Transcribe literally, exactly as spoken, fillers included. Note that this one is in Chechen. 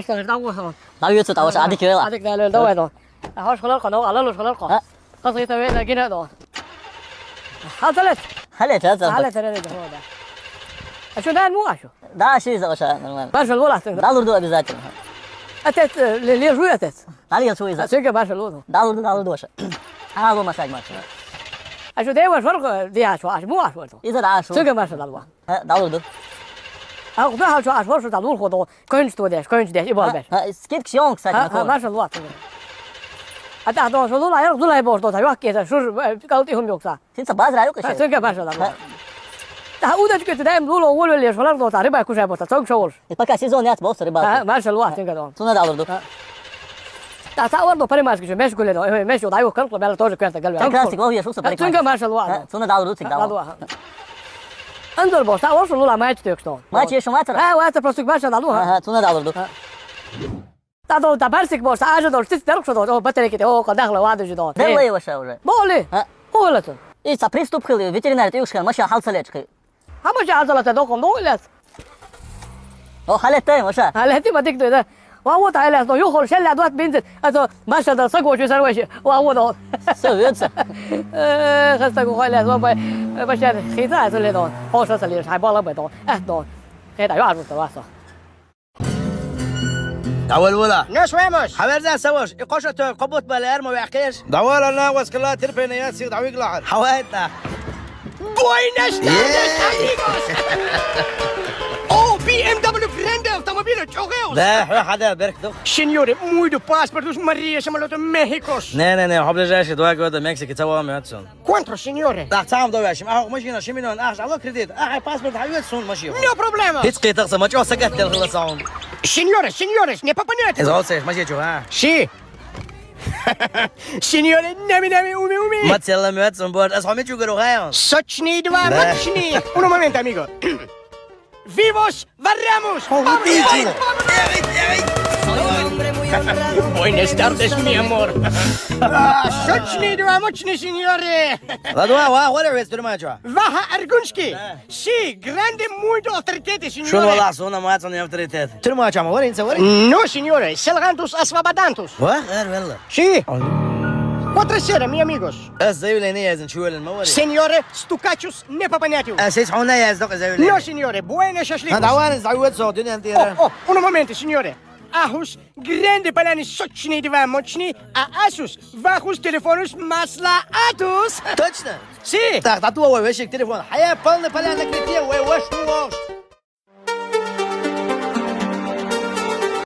Что ж, там вот он. Там вьются, там вот, а дикий вела. А дикий вела, давай, давай. А хочешь хлорку, ну, а лалу хлорку. А? Как это вы на гине, да? А, залез. Халет, а, залез. Халет, залез, да. А что, дай ему, а что? Да, все из-за ваша, нормально. Маршал, вола, ты. Да, лурду обязательно. Отец, э, ле-, лежу, отец. Да, я свой из-за. А, сынка, маршал, лурду. Да, лурду, да, лурду ваша. А, лу массаж, маршал. А что, дай его шорку, дай, а что, а что, а что? Из-за, да, что? Сынка, маршал, лурду. Э, да, лурду. А куда хочу, а что, что там, лурду, кончит, вот, кончит, и болбеш. А, а, скидка съём, кстати, а, на а, кого? Маршал, лурду. А так, да, что, лурду, а я, лурду, я, боже, да, я, киса, шур, э, калти хум ёкса. Син са базар аюк. А, сынка, маршал, лурду. Та удочка ты дай им луло, уло ле, шолар до, та рыба кушай бота, цок шоуш. И пока сезон яц босса рыбалка. А, маршал, лурду, сынка, да. Цуна да лурду. А. Та, та, ордо паримашки, меш гуле, да, э, меш, да, аюк, калкло, бела тоже квеста, галве. Как раз ты, главное, шуса. А, паримашки. Сынка, маршал, лурду. А, цуна да лурду, цик да лурду. Андор босса, оршо лула, мач тёк, что. Мач ещё мацара? А, вот это просто маршал, лурду. Ага, цуна да лурду. А. Та дол, та барсик босса, а же дол, ты стерк, что дол, о, батарейки, о, кадах ла, ваду же дол. Да, вы его ша уже. Боли. А? Ола ты. И са приступ хили, ветеринар, ты уж машина халса лечкой. А мы сейчас золото докон, ну, лес. О, халет ты, Маша. Халет ты, мадик, да. Ва вот, а лес, ну, юхол, шелля, дуат, бинзит. А то, Маша, да, сагочи, сарвачи. Ва вот, да. Всё, вьются. Э, хаста гу халес, ва, ба, ба, ща, хита, а то ле, да. О, что, ле, хай, бала, ба, да. Э, да. Хита, я, а, что, ва, что. Давай, вала. Наш вемош. Хавер да савош. И коша то кобот балер мо вакеш. Давай, ла, на, вас кла, терпение, я сиг, давай, глахар. Хавай та. Buenas tardes, amigos. О, B M W, grande автомобиль, чогеус. Да, ха, хада, берк дух. Señores, muy do pasport, dos María, самолёт Мехикос. Не, не, не, в ближайшие два года Мексики, целого отсюда. Cuatro, señores. Так, сам давай, шим, а, машина, шиминон, ах, алло, кредит, ах, паспорт, а, вот сун, машина. No problema. Хиц китах са, мачо, сагат, дел, хила, саун. Señores, señores, не попадайте. Из-за всех, машина, чё, а? Си. Señores, нами, нами, уми, уми. Мацелла, мёд, сумборд, а с вами чё, говорю, хай он? Сочный два, да. Мощный. Uno momento, amigo. Vivos, varramos. О, vamos, видите. Vamos, vamos. Buenas tardes, mi amor. А, сочный два, мощный, señores. Ладно, ва, ва, ва, ва, ва, ва, ва. Ваха Аргунский. Да. Си, гранде, муйду авторитете, сеньоре. Шун вала, сона мацан авторитет. Тюрьма чама, варенца, варен? Но, сеньоре, селгантус асвабадантус. Ва, эр велла. Си. Ой. Кватро сера, ми амигос. Э, заявление я изен чуэлен, ма вари. Сеньоре, стукачус не по понятию. Э, сес хона я издок заявление. Но, сеньоре, буэна шашлик. А, давай, завод со, дюнен тира. О, о, уно моменте, сеньоре. Ахус, гранде паляни сочный два мощный, а асус, вахус телефонус масла атус. Точно? Си. Так, тату ой, вешик телефон. Хая полный поляна крития, ой, ваш муош.